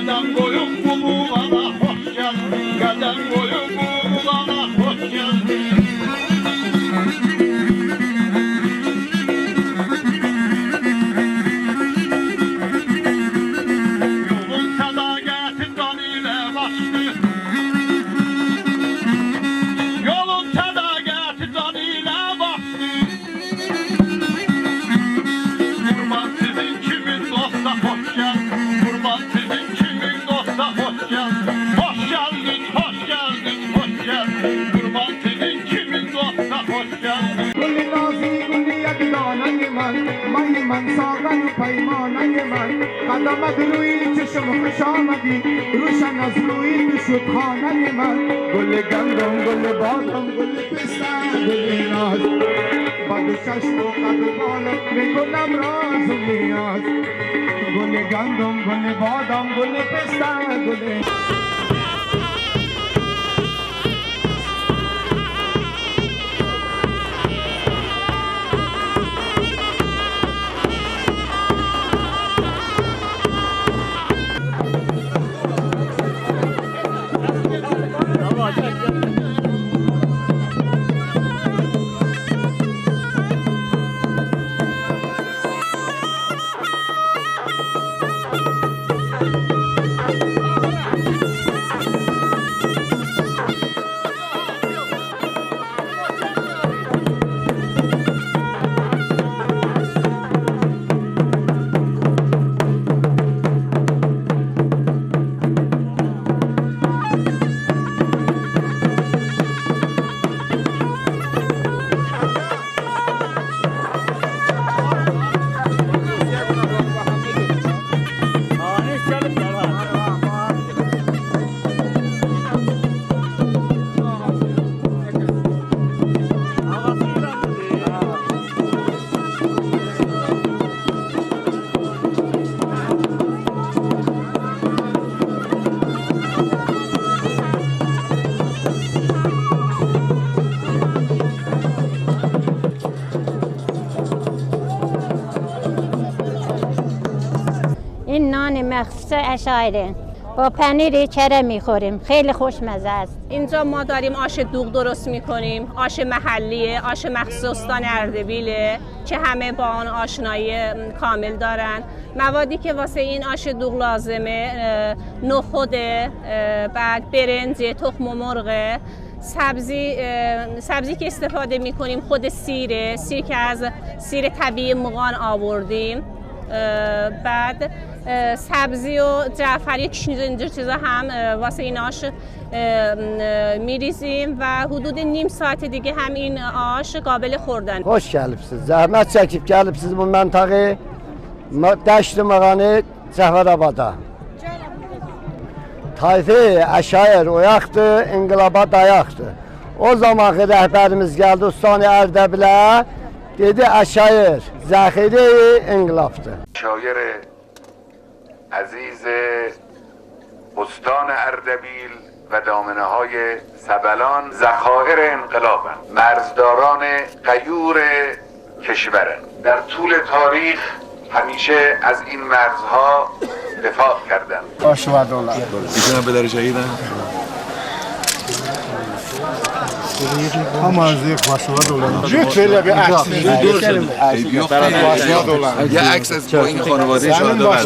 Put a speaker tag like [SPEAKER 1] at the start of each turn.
[SPEAKER 1] Qədəm qoyub bu muğana xoş gəldin Qədəm qoyub bu muğana xoş gəldin Yolun sədaqəti can ilə başdı Yolun sədaqəti can ilə başdı Qurban sizin kimin dosta xoş gəldin Qurban sizin kimin dosta xoş gəldin Xoş gəldin, xoş gəldin, xoş gəldin Qurban sizin kimin dosta xoş gəldin
[SPEAKER 2] گل نازی گل یک دانه من می من ساغر و پیمانه من قدمت روی چشم خوش آمدی روشن از روی تو شد خانه من گل گندم گل بادم گل پسته گل ناز بد چشم و قد و بالت میکنم راز و نیاز گل گندم گل بادم گل پسته گل
[SPEAKER 3] این نان مخصوص عشایره با پنیر کره میخوریم خیلی خوشمزه است
[SPEAKER 4] اینجا ما داریم آش دوغ درست میکنیم آش محلیه آش مخصوص استان اردبیله که همه با آن آشنایی کامل دارن موادی که واسه این آش دوغ لازمه نخود بعد برنج تخم مرغ سبزی سبزی که استفاده میکنیم خود سیره سیر که از سیر طبیعی مغان آوردیم بعد سبزی و جعفری کشمیز اینجور چیزا هم واسه این آش میریزیم و حدود نیم ساعت دیگه هم این آش قابل خوردن
[SPEAKER 5] Xoş gəlibsiz. Zəhmət çəkib gəlibsiz bu məntəqəyə. Dəşti Mağanı Cəfərabada. Tayfe əşair oyaqdır, inqilaba dayaqdır. O zamanki rəhbərimiz gəldi Ustan Ərdəbilə, dedi əşair zəxirə inqilabdır.
[SPEAKER 6] عشایر عزیز استان اردبیل و دامنه های سبلان ذخایر انقلابند مرزداران غیور کشورند در طول تاریخ همیشه از این مرزها دفاع کردند
[SPEAKER 7] ایشون هم پدر شهیدن
[SPEAKER 2] Amma Lütfen bir عکس
[SPEAKER 7] یه عکس از با این خانواده شهدا.